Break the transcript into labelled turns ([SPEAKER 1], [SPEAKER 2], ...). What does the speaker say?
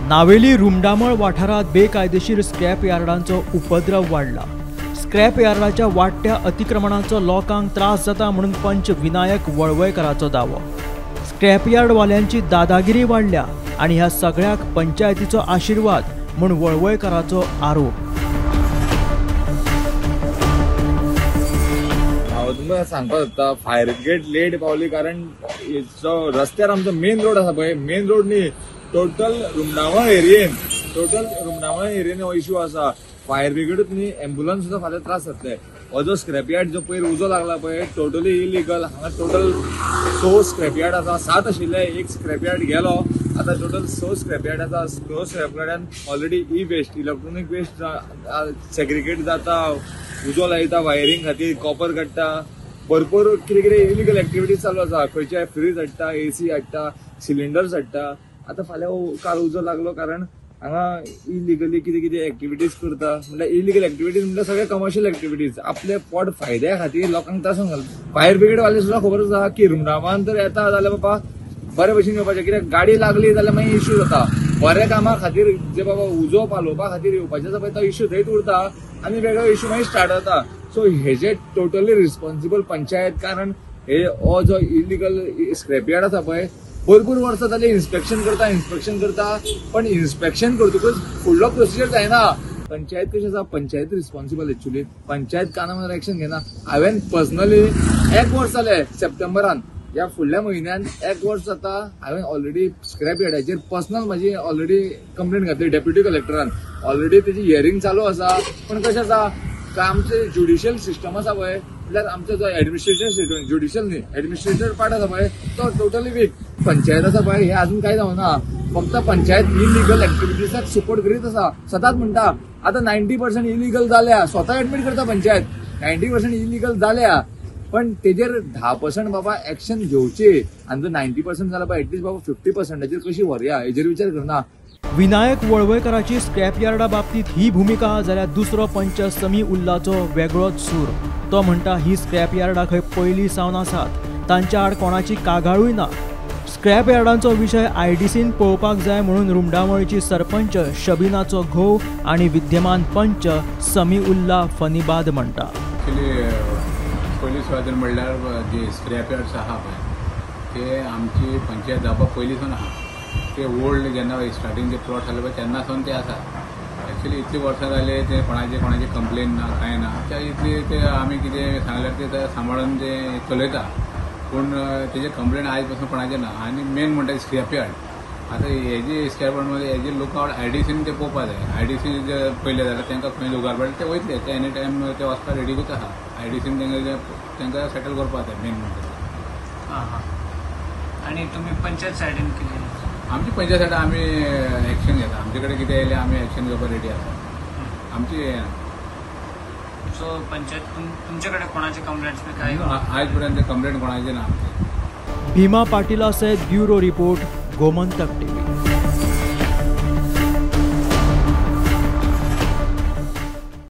[SPEAKER 1] नावेली रुमडामळ वाठारात बेकायदेशीर स्क्रॅप यार्डांचो उपद्रव वाडला। स्क्रॅप यार्डाच्या वाडट्या अतिक्रमणाचो लोकांक त्रास जाता म्हणून पंच विनायक वळवयकराचो दावो। स्क्रॅप यार्डवाल्यांची दादागिरी वाडल्या आनी ह्या सगळ्याक पंचायतीचो आशीर्वाद म्हूण वळवयकराचो आरोप।
[SPEAKER 2] हांव तुमकां सांगपाक सोदता, फायर ब्रिगेड लेट पावली कारण जो रस्त्यार आमचो मेन रोड आसा पळय, मेन रोड न्ही, टोटल रुमडामळ एरियेन, टोटल रुमडामळ एरियेन हो इश्यू आसा। फायर ब्रिगेडूच न्ही, एम्बुलन्स सुद्दां फाल्यां त्रास जातले। हो जो स्क्रॅप यार्ड जो पयर उजो लागला पळय, टोटली इलिगल। हांगा टोटल 6 स्क्रॅप यार्ड आसा, 7 आशिल्ले, एक स्क्रॅप यार्ड गेलो, आतां टोटल 6 स्क्रॅप यार्ड आसा। 6 scrap यार्डान already e waste, electronic waste segregate जाता, उजो लायता वायरींग खातीर, कॉपर काडटा, भरपूर कितें कितें इलिगल एक्टिविटीज चालू आसा। खंयचे फ्रीज हाडटा, एसी हाडटा, सिलिंडर्स हाडटा। आतां फाल्यां काल उजो लागलो कारण हांगा इलिगली कितें कितें एक्टिविटीज करता। म्हणल्यार इलिगल एक्टिविटीज म्हणल्यार सगळे कमर्शियल एक्टिविटीज, आपले पोट फायद्या खातीर लोकांक त्रासान घालता। फायर ब्रिगेड वाले सुद्दां खबर आसा की रुमडामळान तर येता जाल्यार बाबा बरे भशेन येवपाचें, कित्याक गाडी लागली जाल्यार मागीर इश्यू जाता। बऱ्या कामा खातीर जे बाबा उजो पालोवपा खातीर येवपाचें आसा पळय, तो इश्यू थंयच उरता आनी वेगळो इश्यू मागीर स्टार्ट जाता। सो हेजे टोटली रिस्पॉन्सिबल पंचायत, कारण हे हो जो इलिगल स्क्रॅप यार्ड आसा पळय, भरपूर वर्सां जाली इन्स्पेक्शन करता, इन्स्पेक्शन करता, पण इन्स्पेक्शन करतकूच फुडलो प्रोसिजर जायना। पंचायत कशी आसा, पंचायत रिस्पॉन्सिबल एक्चुअली, पंचायत काना एक्शन घेना। हांवें पर्सनली 1 वर्स जालें, सप्टेंबरान ह्या फुडल्या म्हयन्यान 1 वर्स जाता, हांवें ऑलरेडी स्क्रॅप यार्डाचेर पर्सनल म्हाजी ऑलरेडी कंप्लेन घातली डेप्युटी कलेक्टरान, ऑलरेडी तेजी हियरींग चालू आसा। पण कशें आसा, आमचें ज्युडिशियल सिस्टम आसा पळय, म्हणल्यार आमचो जो एडमिनिस्ट्रेशन सिस्टम, ज्युडिशियल न्ही, एडमिनिस्ट्रेशन पार्ट आसा पळय, तो टोटली वीक। पंचायत आसा पळय, हे अजून कांय जावना, फक्त पंचायत इलिगल एक्टिविटीजाक सपोर्ट करीत आसा। सदांच म्हणटा आतां 90% इलिगल जाल्या, स्वता एडमीट करता पंचायत 90% इलिगल जाल्या, पण तेजेर 10% बाबा एक्शन घेवची आनी जर 90% जाल्या पळय, एटलीस्ट बाबा 50%चेर कशी व्हरया हेजेर विचार करना।
[SPEAKER 1] विनायक वळवयकराची स्क्रॅप यार्डा बाबतीत ही भूमिका जाल्यार दुसरो पंच समी उल्लाचो वेगळोच सूर। तो म्हणटा ही स्क्रॅप यार्डा खंय पयलीं सावन आसात, तांच्या आड कोणाची कागाळूय ना। स्क्रॅप यार्डांचो विशय आयडीसीन पळोवपाक जाय म्हणून रुमडामळची सरपंच शबिनाचो घोव आनी विद्यमान पंच समी उल्ला फनीबाद म्हणटा।
[SPEAKER 3] एक्चुअली पयली सुवातेर म्हणल्यार जे स्क्रॅप यार्ड्स आहा पळय ते आमची पंचायत जावपा पयलीं सावन आहा। ते ओल्ड जेन्ना स्टार्टींग जे प्लॉट जाले पळय तेन्ना सावन ते आसा। एक्चुअली इतली वर्सां जाले ते कोणाचे कोणाची कंप्लेन ना, कांय ना, त्या इतली ते आमी कितें सांगल्यार ते सांबाळून ते चलयता, पूण तेजे कंप्लेन आयज पासून कोणाचे ना। आनी मेन म्हणटा स्क्रॅप यार्ड, आतां हेजे स्क्रॅप यार्ड मध्ये हेजे लोक आयडीसीन ते पळोवपा जाय। आयडीसीन जे पळयलें जाल्यार तांकां खंय लुगार पडटा ते वयतले, ते एनी टायम ते वचपाक रेडीकूच आहा। आयडीसीन तांकां सेटल करपाक जाय मेन म्हणटा ते।
[SPEAKER 4] आं हां, आनी तुमी पंचायत सायडीन कितें?
[SPEAKER 3] आमची पंचायत सायडीन आमी एक्शन घेता, आमचे कडेन कितें येयलें आमी एक्शन घेवपाक रेडी आसा आमची।
[SPEAKER 4] सो पंचायत तुमचे कडेन कोणाचे कंप्लेंट्स बी काय
[SPEAKER 3] आयज पर्यंत कंप्लेंट कोणाची ना आमची।
[SPEAKER 1] भीमा पाटिला सयत ब्युरो रिपोर्ट, गोमंतक टीव्ही।